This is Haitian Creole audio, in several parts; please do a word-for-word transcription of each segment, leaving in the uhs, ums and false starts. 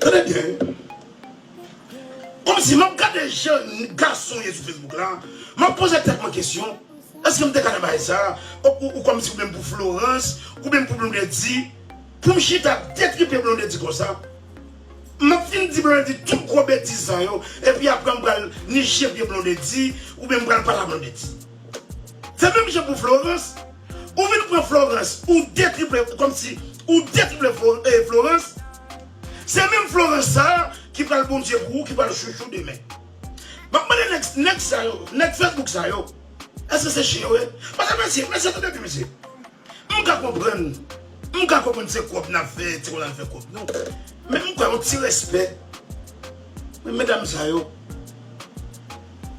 Tande byen. Kòmsi m ap gade jan gason ye sou Facebook la, m ap poze tèt mwen kesyon, èske m te ka nan bagay sa? Ou, ou, ou kòmsi ou menm pou Florence, ou menm pou Blondedy, pou m chita detripe Blondedy konsa? M ap fin di Blondedy tout gwo betiz sa yo, epi apre m pral niche pye Blondedy, oubyen m pral pale a Blondedy. Se menm jan pou Florence. Ou vin pran Florence, ou detriple, kòmsi ou detriple Flo- eh, Florence. Se menm Florence sa a ki pral Bondye pou ou, ki pral chouchou demen. M ap mande nèg, nèg sa yo, nèg Facebook sa yo, èske se chen yo ye? Paske mesye, mesye, tande byen, mesye. M ka konprann. M ka konprann se kòb n ap fè, ti konn al fè kòb nou. Men m kwè yon ti respè. Men medam sa yo.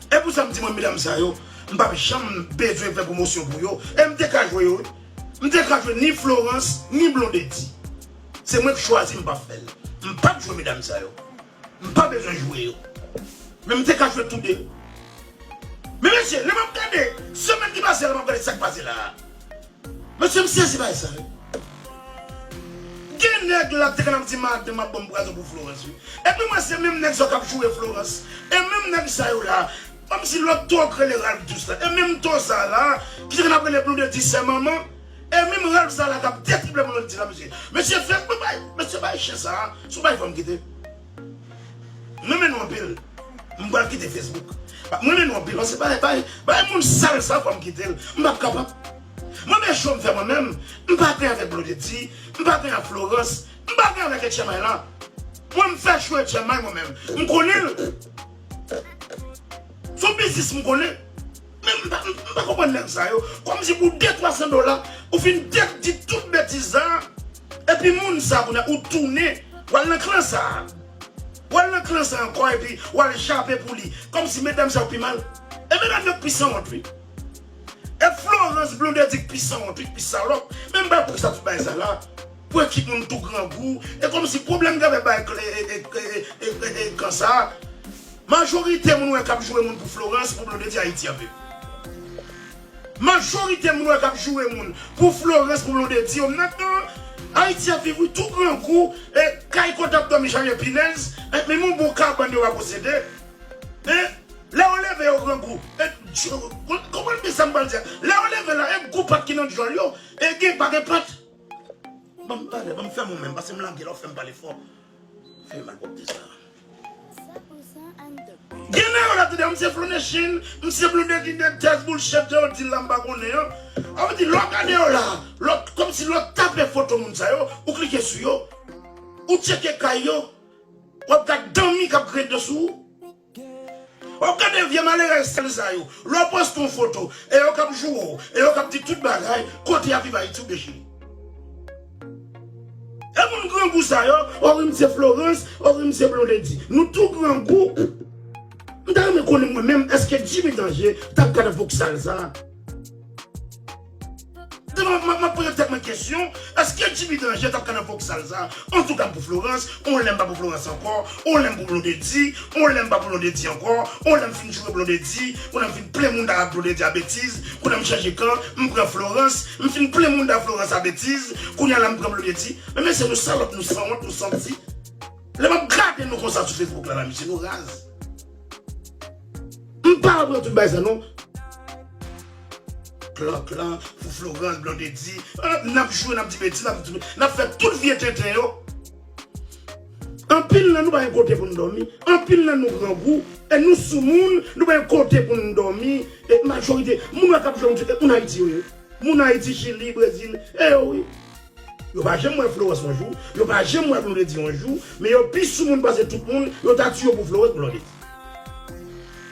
E pou sa m di mwen medam sa yo, m p ap janm bezwen fè pwomosyon pou yo. E m te ka jwe yo, wi. M te ka jwe ni Florence, ni Blondedy. Se mwen k chwazi m p ap fè l. M p ap jwe medam sa yo. M pa bezwen jwe yo. Men m te ka jwe toude. Men mesye, lè m ap gade, semèn ki pase la, m ap gade sa k pase la a. Mesye, m sezi bay sa, wi. Gen nèg la k te konn ap di madanm ap ban m pwazon pou Florence, wi. Epi mwen, se menm nèg sa k ap joure Florence. E menm nèg sa yo la, kòmsi lòt to k rele Ralph Douce la. E menm to sa la, ki te konn ap rele Blondedy sè manman. E menm Ralph sa la k ap detriple Blondedy la, mesye. Mesye, fè, bay, mesye, bay chen sa a. Sou bay fò m kite. M renmen nou anpil. M pral kite Facebook. M renmen nou anpil. Paske bay, bay, bay moun sal sa fò m kite l. M p ap kapab. Mwen men cho m fè mwen menm. M pa gen avèk Blondedy. M pa gen ak Florence. M pa gen avèk H M I la. Mwen m fè cho H M I mwen menm. M konnen l. Se yon biznis m konnen. Men m pa, m pa konprann nèg sa yo. Kòmsi pou de twa san dola, ou fin dèk di tout betiz sa. Epi moun sa kounye a, ou tounen, w al nan klan sa. W al nan klan sa ankò, epi w al jape pou li. Kòmsi medam sa yo pi mal. E medam yo pi sanwont, wi. E Florence Blondedy k pi sanwont, wi, k pi salòp. Men m pa pou sa tout bagay sa la. Pou ekip moun tou grangou. E kòmsi pwoblèm gen avèk bagay kle, e, e, e, e, e, e, kan sa. Majorite moun wè k ap joure moun pou Florence, pou Blondedy, Ayiti ap viv. Majorite moun wè k ap joure moun pou Florence, pou Blondedy, yo nan tan Ayiti ap viv, wi, tou grangou, e kay kote ap dòmi chaje pinèz, e menm yon bon kabann yo pa posede. E lè yo leve, yo grangou. E, konprann byen sa m pral di a. Lè yo leve la, e gou pat ki nan djòl yo, e gen pa gen pat. Ban m pale, ban m fèmen w menm, paske m lage la, w fè m pale fò. Fè mal pwòpte sa. Gen nan yo la, tande, m se Flow Nation, m se Blondedy, de tèt bullshit yo di la, m pa konnen an. An vle di, lè w gade yo la, lè w, kòmsi lè w tape foto moun sa yo, ou klike sou yo, ou tcheke kay yo, w ap gad dòmi k ap grenn sou ou. W ap gade vye malerèz sal sa yo. Lè w poste yon foto, e yo k ap joure w, e yo k ap di tout bagay, kote y ap viv Ayiti oubyen Chili. E moun grangou sa yo, o wi m se Florence, o wi m se Blondedy. Nou tou grangou. M ta renmen konnen mwen menm, èske Jimmy Danger t ap gade vòksal sa? M, m, m ap poze tèt mwen kesyon, èske Jimmy Danger t ap ka nan vòksal sa? Antouka, m pou Florence, on lè m pa pou Florence ankò, on lè m pou Blondedy, on lè m pa pou Blondedy ankò, on lè m fin joure Blondedy, kounye a m fin plen moun ak Blondedy a betiz, kounye a m chanje kan, m pran Florence, m fin plen moun ak Florence a betiz, kounye a la m pran Blondedy. Men mesye, nou salòp, nou sanwont, nou santi. Lè m ap gade nou konsa sou Facebook la, la, mesye, nou raz. M pa pran tout bagay sa, non. Klòk lan, pou Florence, Blondedy, ah, n ap joure, n ap di betiz, n ap, n ap fè tout vye tenten yo. Anpil nan nou pa gen kote pou n dòmi. Anpil nan nou grangou. E nou soumoun, nou pa gen kote pou n dòmi. E majorite, moun wè k ap jwe, e moun Ayiti yo ye. Moun Ayiti, Chili, Brezil, e yo wi. Yo pa janm wè Florence yon jou, yo pa janm wè Blondedy yon jou, men yo pi soumoun pase tout moun, yo ta tiye yo pou Florence, Blondedy.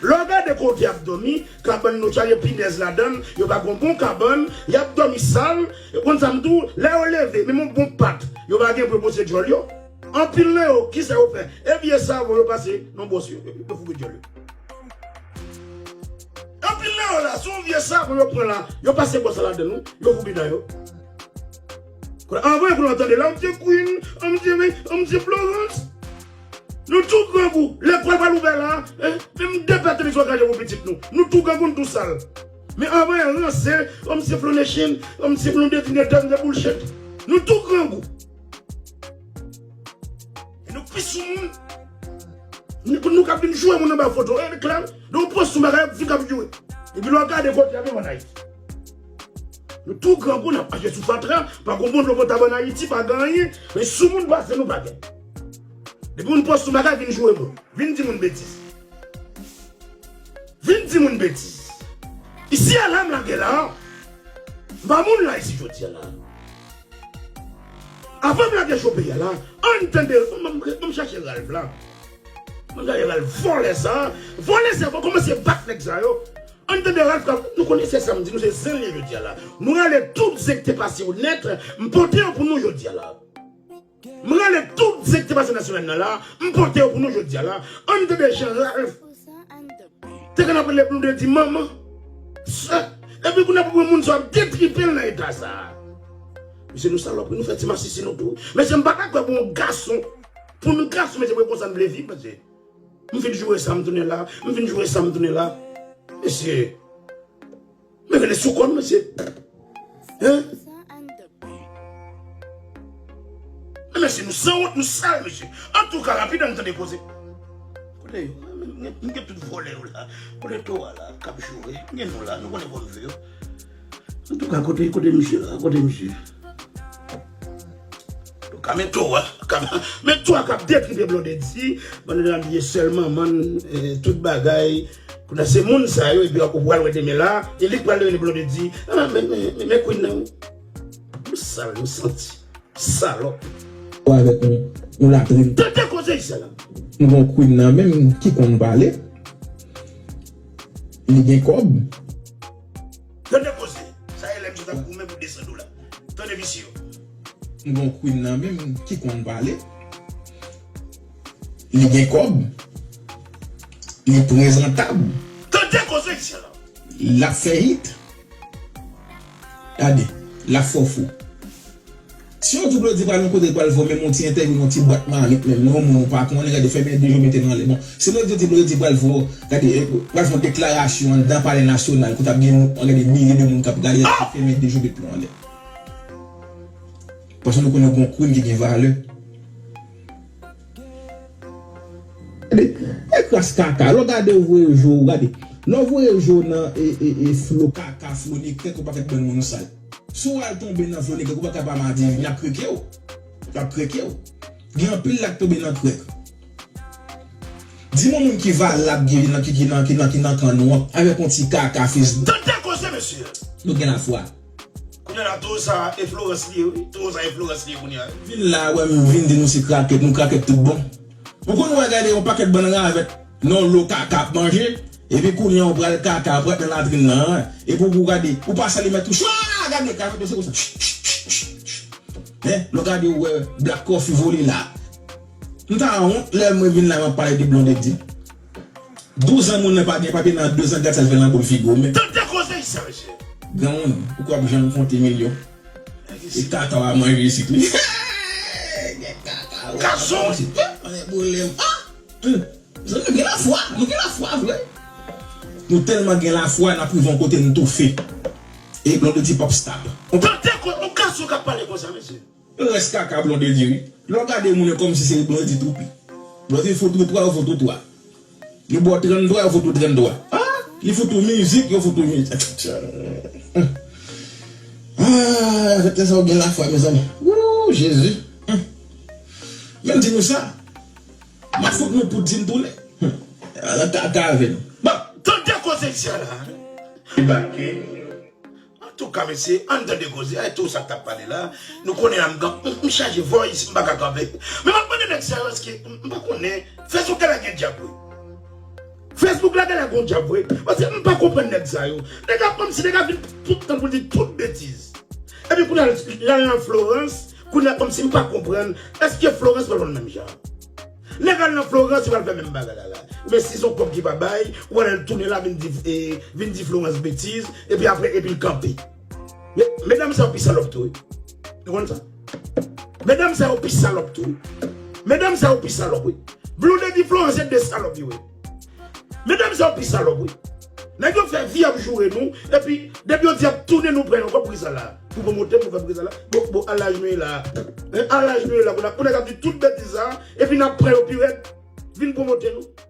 Lè w gade kote y ap dòmi, kabann nou chaje pinèz ladan l, yo pa gen yon bon kabann, y ap dòmi sal, e konn sa m di w, lè yo leve, menm yon bon pat, yo pa gen pou yo pose djòl yo. Anpil nan yo, kisa yo fè? E vye savon yo pase nan bwòs yo, yo, yo fouke djòl yo. Anpil nan yo la, se yon vye savon yo pran la, yo pase bwòs la ladan l, yo fouke dan yo. Anvan pou nou tande la, on se Queen, on se, on se Florence. Nou tou grangou, lekòl pral ouvè la, eh, menm de pè tenis w ap gaje pou pitit nou. Nou tou grangou, nou tou sal. Men anvan ranse, on se Flow Nation, on se Blondedy, on se bullshit. Nou tou grangou. E nou pi sou moun. Nou, nou k ap vin joure moun anba foto, e klè. Donk, ou pran sou bagay, fi k ap joure. Epi lè w gade kote y ap viv ann Ayiti. Nou tou grangou, n ap mache sou fatra, pa gon bon dlo potab ann Ayiti, pa gen anyen, men sou moun pase nou pa gen. Depi moun pran sou bagay, vin joure moun. Vin di moun betiz. Vin di moun betiz. Isi a la, m lage la. M pa moun la isi jodi a la. Avan m lage cho peyi a la, ann tande, m, m, m chache Ralph la. M gade Ralph vòlè sa. Vòlè sa, fò kòmanse bat nèg sa yo. Ann tande Ralph, nou konnen se sa m di nou, se zen l ye jodi a la. Nou rale tout zen ki te pase yo nèt, m pote yo pou nou jodi a la. M rale tout zen ki te pase nan semèn nan la, m pote yo pou nou jodi a la. Ann tande jan Ralph te konn ap rele Blondedy manman, sè. Epi kounye a pou moun sa ap detripe l nan eta sa. Mesye, nou salòp wi, nou fè ti masisi nou tou. Mesye, m pa dakò pou yon gason, pou nou gason, mesye, pou konsa n vle viv, mesye. M fin joure sa, m tounen la. M fin joure sa, m tounen la. Mesye. Men rele sou kò m, mesye. Hein? Men mesye, nou sanwont, nou sal, mesye. Antouka, rapid, ann tande koze. Kote yo? M gen tout vòlè yo la. Kote to a la, k ap joure. M gen nou la, nou konnen kòm vle yo. Antouka, kote, kote misye la? Kote misye? Antouka, men to a, k ap, men to a k ap detripe Blondedy, Blondedy ap ye sèl manman n, eh, tout bagay. Kounye a se moun sa yo, epi ou pral wè demen la, e li k pral rele Blondedy. Ah, men, men, men, men Queen nan, wi. M sal, m santi. Salòp. Ou avèk yon, yon latrin. Tande koze sa la. M gon Queen nan menm ki konn pale. Li gen kòb. Tande koze. Sa e lè misye t ap goumen pou de san dola. Tande visye yo. M gon Queen nan menm ki konn pale. Li gen kòb. Li prezantab. Tande koze visye la. L ap fè hit. Gade, l ap fè w fou. Si yo di Blondedy pral yon kote, pral fè menm yon ti entèvyou nan ti bwat marit menm, nan yon moun ou pa konnen, gade, fèmen de je w mete l anlè. Bon, si Blondedy di Blondedy pral fè, gade, eh, pral fè yon deklarasyon anndan Palè Nasyonal, kote ap gen, gade, milye de moun k ap gade, fèmen de je w mete l anlè. Paske nou konnen gon Queen ki gen valè. Gade, e kras kaka, lè w gade w voye je w, gade. Lè w voye je w nan, e, e, e, flo kaka, flo nekrèk, ou pa fèt bann moun sal. Si w al tonbe nan flo nekrèk, ou pa ka pa madi, y ap kreke w. Y ap kreke w. Gen anpil la k tonbe nan krèk. Di m yon moun ki valab, ki nan, ki, ki nan, ki nan, ki nan kan nou an, avèk yon ti kaka Facebook. Tande koze, mesye. Nou gen lafwa. Kounye a la, towo sa e Florence li ye, wi. Towo sa e Florence li ye kounye a. Vin la, wè, m vin di nou se krakèt, nou krakèt tout bon. Ou konn wè gade yon pakèt bann ravèt nan lo kaka ap manje, epi kounye a ou pral kaka, ou pral nan latrin nan, epi ou gade, ou pa sali mèt ou, chwa, gade kaka, se konsa. Hein, lè w gade ou wè Black Coffee vole la. M ta wont lè mwen vin la, m ap pale de Blondedy. Douz an moun nan pa gen papye, nan de zan gad sa l fè nan boul figi w, men. Tande koze sa, mesye. Granmoun, ou kwè ap janm konte milyon? E kaka w a manje isit, wi. Gen kaka w a manje isit. Mwen boule m. Ah! Hmm. Mezanmi, nou gen lafwa, nou gen lafwa vre. Nou tèlman gen lafwa, n ap rive yon kote n toufe. E Blondedy p ap stop. Tande ko-, yon gason k ap pale konsa, mesye. Rès kaka Blondedy, wi. Lè w gade moun yo kòmsi se Blondedy toupi. Blondedy fout ou twa, yo fout ou twa. Li ba w tranntwa, yo fout ou tranntwa. Ah! Li fout ou mizik, yo fout ou mizik. Ah, fèt sa ou gen lafwa, mezanmi. Wou, Jezi. Hmm. Men m di nou sa. M ap fout nou poud si m tounen. Hmm. Ala kaka avè nou. Bon, tande koze isi a la. Debake. Antouka, mesye, ann tande koze. Ay, tou sa k t ap pale la. Nou konnen la, m, m, m chaje voice, m pa ka kanpe. Men m ap mande nèg sa yo, èske, m, m pa konnen. Facebook la gen dyab, wi. Facebook la genlè gon dyab vre. Paske m pa konprann nèg sa yo. Nèg ap kòmsi nèg ap vin tout tan pou di tout betiz. Epi kounye a l al nan Florence, kounye a kòmsi m pa konprann. Èske Florence pral wè l menm jan? Nèg al nan Florence, yo pral fè menm bagay la la. Oubyen si se yon kòb ki pa bay, ou wè l tounen la vin di, eh, vin di Florence betiz, epi apre, epi l kanpe. Men, medam sa yo pi salòp tou, wi. Nou konn sa? Medam sa yo pi salòp tou, wi. Medam sa yo pi salòp, wi. Blondedy, Florence se de salòp yo ye. Medam sa yo pi salòp, wi. Nèg yo fè vi ap joure nou, epi depi yo di ap tounen nou pran yon kòb, poukisa la? Pou pwomote m, pou fè m prezan la. Bon, bon, al laj nou ye la. Hein, al laj nou ye la, pou n ap, pou nèg ap di tout betiz sa, epi n ap pran yo pi rèd. Vin pwomote nou.